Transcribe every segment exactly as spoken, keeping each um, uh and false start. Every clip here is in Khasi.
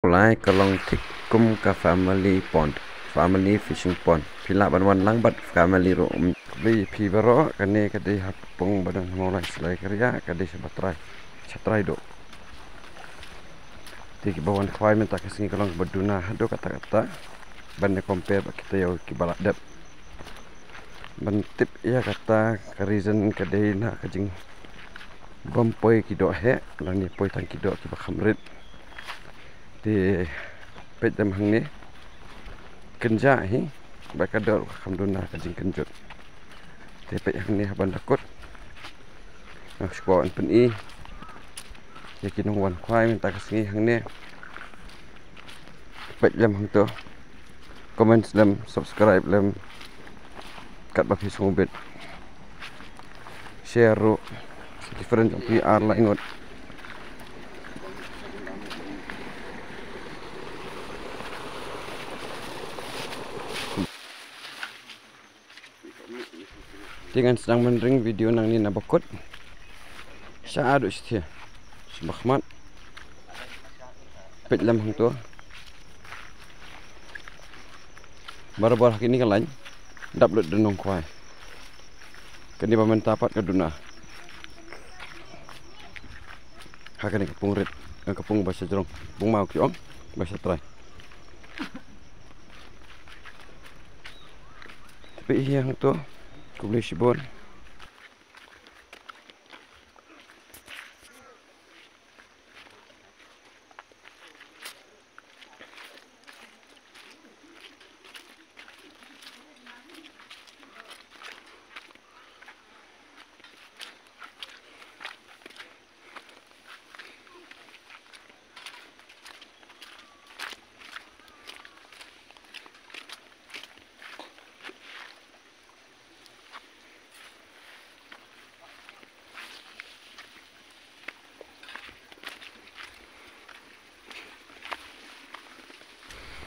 Mawlai ka long thik kum ka family pond, family fishing pond. Phi lah ban wan lang bad family ruh. Khublei phi baroh, kane ka dei ha pung ba don ha Mawlai Syllai Kariah, ka dei sha ba trai, sha trai duh. Te kiba wan khwai mynta ka sngi ka long ba duna haduh katta katta ban ïa compare bad kita ïa kiba la dep. Ban tip ïa kata ka reason ka dei na ka jingbym poi ki doh heh lane poi tang ki doh kiba kham rit. Te peit lem hangne, kynjah hi ba ka doh ka kham duna ka jingkynjut. Te peit hangne ha ban da kut. Nga sngewbha ban pyni ïa ki nongwan khwai mynta ka sngi hangne. Peit lem hangto. Comment lem, subscribe lem. Katba phi sngewbit, share ruh. Ki friend jong phi ar lai ngut. Te ngan sdang ban ring video nangne na ba kut. Sha haduh shathie, sha ba khmat. Peit lem hangto. Barabor ha kine ki lain dap lut da nongkhwai. Kane ba mynta pat ka duna ha kane ka pung rit, ka pung ba sha jrong, pung maw ki ong, ba sha trai. Te peit hi hangto. Khublei shibun.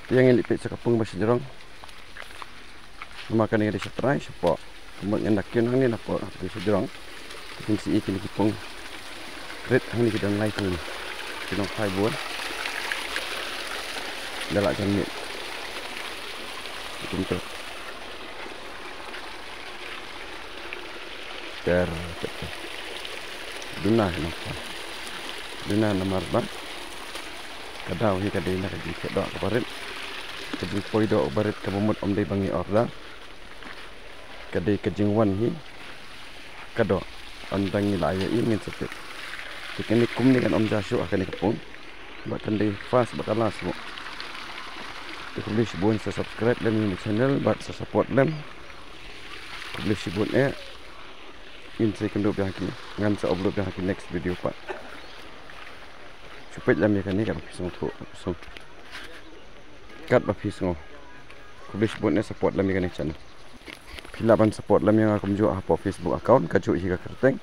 Te ïa ngin leit peit sha ka pung ba sha jrong. Namar kane ka dei sha trai, sha poh. Kumba ngan da kiew hangne na poh, ha ka sha jrong. Te kin sa i kine ki pung rit hangne ki don lai ki, ki nongkhwai bun. Da lah janmiet. Kumto. Ter, ter, ter. Duna hi nangta. Duna namar ba ka daw hi ka dei na ka jingkhih doh kaba rit. Ka jingpoi doh kaba rit kaba mut ym dei ba ngi order. Ka dei ka jingwan hi ka doh. Ynda ngi la ïohi ngin sa tip. Te kane kumne kan ym jia shuh ha kane ka pung. Ba kan dei first bad ka last mo. Te khublei shibun sa subscribe lem ïa kane ka channel bad sa support lem. Khublei shibun eh. Ngin sa ïakynduh biang ha ki, ngan sa upload biang ha ki next video pat. Shu peit lem ïa kane katba phi sngewthuh, katba phi sngew. Katba phi sngew. Khublei shibun eh, support lem ïa kane ka channel. Phi lah ban support lem ïa nga kumjuh hapoh Facebook account, kajuh hi ka kyrteng.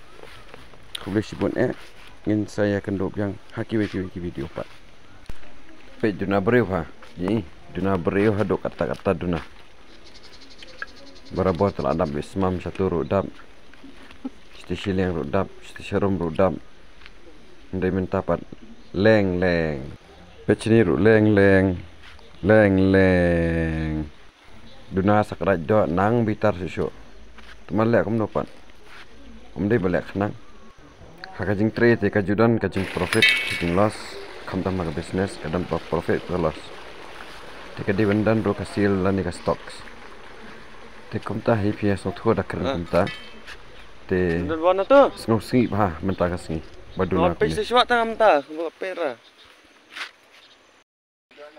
Khublei shibun eh, ngin sa ïakynduh biang ha kiwei kiwei ki video pat. Peit duna briew ha. Ï, duna briew haduh katta katta duna. Barabor te la dap, bad sha ma shatu ruh dap. Shata shiliang ruh dap, shata sharum ruh dap. Hynrei mynta pat leng leng. Peit shane ruh leng leng. Leng leng. Duna sa kdait doh nang bitar shuh shuh. Te ma leh kumno pat. Ym dei ba leh khnang. Ha ka jingtrei te ka ju don ka jingprofit, ka jingloss. Khamtam ha ka business ka don ba profit ba loss. Te ka dei ban don ruh ka seal lane ka stocks. Te kumta hi phi ïa sngewthuh da kren kumta. Te sngewsih bha mynta ka sngi ba duna kumne.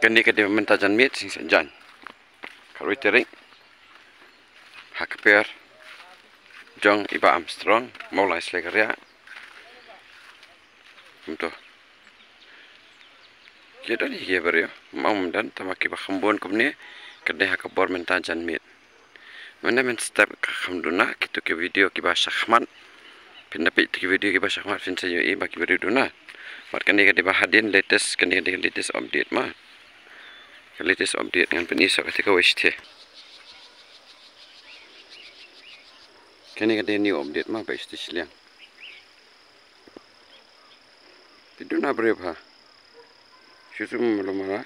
Kane ka dei mynta janmiet shisha jan. Khatwei tarik ha ka per jong i Bah Armstrong, Mawlai Syllai Kariah. Kumto. Ki don hi ki briew, ym don tang ma kiba kham bun kumne, ka dei ha ka por mynta janmiet. Mynne mynstep ka kham duna, kito ki video kiba shakhmat. Phin da peit ki video kiba shakhmat phin sa ïohi ba ki briew duna. Bad kane ka dei ba hadien latest, kane ka dei latest update ma. Ka latest update ngan pyni sa kata kawei shatei. Kane ka dei new update ma ba shatei shiliang. Te duna briew bha. Yusuf Malomara.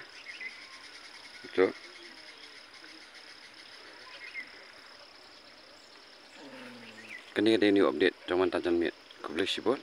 Ito. Kane ka dei ka new update jong mynta janmiet. Khublei shibun.